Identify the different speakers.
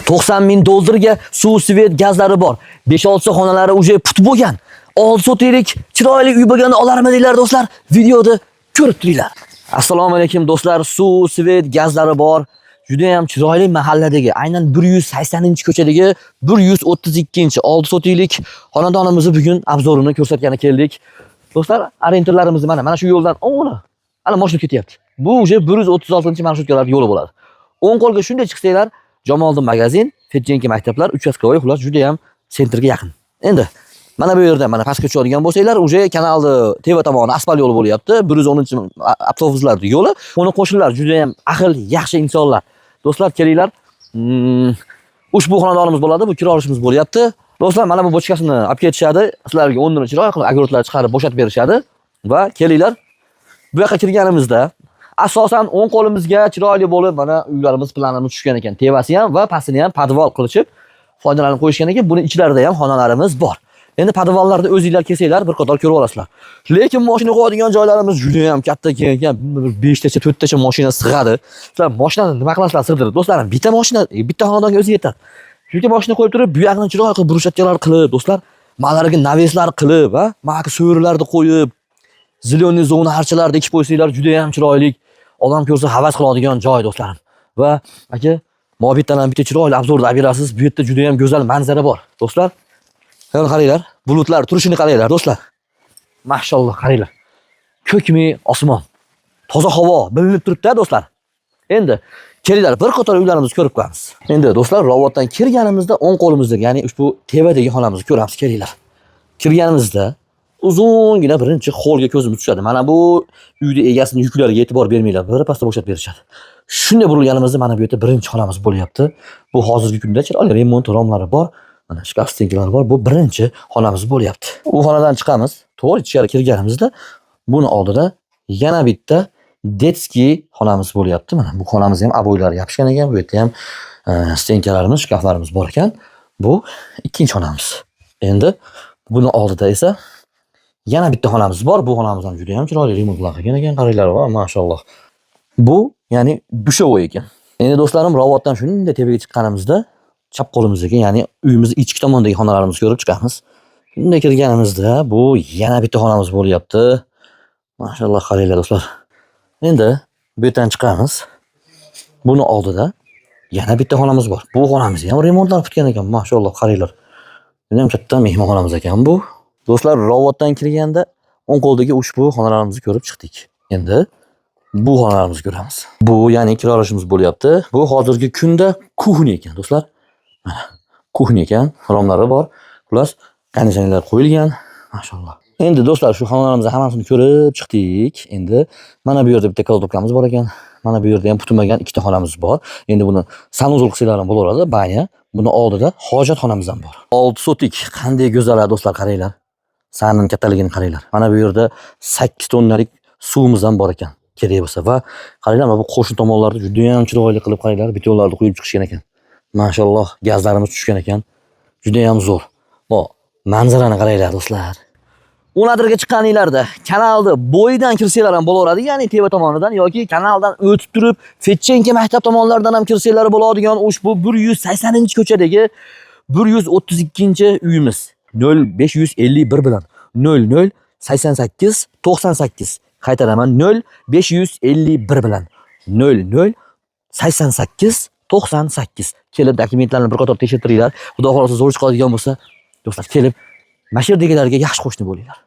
Speaker 1: 90 ming dollarga suv, svet, gazlari bor. 5-6 xonalari уже put bo'lgan. 6 sotixlik chiroyli uy bo'lganda olarmidinglar, do'stlar? Videoda ko'rib turinglar. Assalomu alaykum, do'stlar. Suv, svet, gazlari bor. Juda ham chiroyli mahalladagi, aynan 180-ko'chadagi 132-6 sotixlik xonadonimizni bugun обзор ini ko'rsatgani keldik. Do'stlar, orientirlarimizni mana shu yo'ldan o'ng'ina ana mashina ketyapti. Bu уже 136-marshrutkalar yo'li bo'ladi. O'ng qo'lga shunday chiqsanglar, Jamoliddin magazin, Fedchenko maktablar, участковый, xullas juda ham центр ga yaqin. Endi mana bu yerda mana pastga tushadigan bo'lsanglar, уже kanalni teva tomoni asfalt yo'li bo'lyapti. 110 avtobuslar yo'li. Uni qo'shnilar juda ham ahil, yaxshi insonlar. Do'stlar, kelinglar. Ushbu xonadonimiz bo'ladi, bu kira olishimiz bo'lyapti. Do'stlar, mana bu бочка sini olib ketishadi. Sizlarga o'rnini chiroyli qilib огород lar chiqarib bo'shatib berishadi va kelinglar. Bu yoqqa kirganimizda asosan o'ng qo'limizga chiroyli bo'lib mana uylarimiz planimiz tushgan ekan. Tevasi ham va pastini ham podval qilishib foydalanib qo'yishgan ekan. Buni ichlarida ham xonalarimiz bor. Endi podvallarda o'zinglar kelsanglar, bir qator ko'rib olasizlar. Lekin mashina qo'yadigan joylarimiz juda ham katta ekan. Bir 5 tacha, 4 tacha mashina sig'adi. Sizlar mashinani nima qilasizlar sig'dirib? Do'stlarim, bitta mashina, bitta xonadonga o'zi yetadi. Chunki mashina qo'yib turib, bu yoqni chiroyli qilib брусчатка lar qilib, do'stlar, malariga навес lar qilib, ha, mana so'rilarni qo'yib, зеленый zona archalarni ekib qo'ysanglar, juda ham chiroyli. Odam ko'rsa havas qiladigan joy, do'stlarim. Va aka, Mobitdan ham bitta chiroyli обзор ni olib berasiz. Bu yerda juda ham go'zal manzara bor. Do'stlar, mana qaranglar, bulutlar turishini qaranglar, do'stlar. Mashalloh, qaranglar. Ko'kmi osmon. Toza havo bilinib turibdi, do'stlar. Endi kelinglar, bir qator uylarimizni ko'rib qo'yamiz. Endi, do'stlar, Rovotdan kirganimizda o'ng qo'limizdagi, ya'ni ushbu tevadagi xonamizni ko'ramiz, kelinglar. Kirganimizda uzungina birinchi holga ko'zimiz tushadi. Mana bu uyni egasini yuklariga e'tibor bermanglar, bir pasda bo'shatib berishadi. Shunday burilganimizda mana bu yerda birinchi xonamiz bo'lyapti. Bu hozirgi kunda chiroyli remont romlari bor. Mana shkaf стенка lar bor. Bu birinchi xonamiz bo'lyapti. U xonadan chiqamiz. To'g'ri ichkari kirganimizda buni oldida yana bitta детский xonamiz bo'lyapti. Mana bu xonamiz ham обой lari yopishgan ekan. Bu yerda ham стенка larimiz, shkaflarimiz bor ekan. Bu ikkinchi xonamiz. Endi buni oldida esa yana bitta xonamiz bor. Bu xonamiz ham juda ham chiroyli remontlar qilgan ekan. Qaranglar, va mashalloh. Bu ya'ni душевой ekan. Endi, do'stlarim, Rovotdan shunday tepaga chiqqanimizda chap qo'limizdagi, ya'ni uyimiz ichki tomondagi xonalarimizni ko'rib chiqamiz. Shunday kirganimizda bu yana bitta xonamiz bo'lyapti. Mashalloh, qaranglar, do'stlar. Endi bu yerdan chiqamiz. Buni oldida yana bitta xonamiz bor. Bu xonamiz ham remontlanib bitgan ekan. Mashalloh, qaranglar. Juda ham katta mehmonxonamiz ekan bu. Do'stlar, Rovotdan kirganda o'ng qo'ldagi ushbu xonalarimizni ko'rib chiqdik. Endi bu xonalarimizni ko'ramiz. Bu ya'ni kira olishimiz bo'lyapti. Bu hozirgi kunda кухня ekan, do'stlar. Mana кухня ekan, romlari bor. Xullas, konditsionerlar qo'yilgan. Mashalloh. Endi, do'stlar, shu xonalarimizni hammasini ko'rib chiqdik. Endi mana bu yerda bitta кладовка miz bor ekan. Mana bu yerda ham putinmagan ikkita xonamiz bor. Endi buni санузел qilsanglar ham bo'laveradi, баня. Buni oldida hojatxonamiz ham bor. 6 sotik qanday go'zal, do'stlar, qaranglar. Sanin kattaligini qaranglar. Mana bu yerda 8 tonnalik suvimiz ham bor ekan, kerak bo'lsa. Va qaranglar, mana bu qo'shni tomonlarda juda ham chiroyli qilib, qaranglar, betonlarni quyib chiqishgan ekan. Mashalloh, gazlarimiz tushgan ekan. Juda ham zo'r. Bu manzarani qaranglar, do'stlar. O'nadirga chiqqaninglarda kanalni bo'yidan kirsanglar ham bo'laveradi, ya'ni teva tomonidan yoki kanaldan o'tib turib Fedchenko maktab tomonlaridan ham kirsanglar bo'ladigan ushbu 180-ko'chadagi 132-uyimiz 0551 bilan 00 88 98. Qaytaraman, 0551 bilan 00 88 98. Kelib dokumentlarni bir qator tekshirtiringlar. Xudo xohlasa, zo'r chiqadigan bo'lsa, do'stlar, kelib mana shu yerdagilarga yaxshi qo'shni bo'linglar.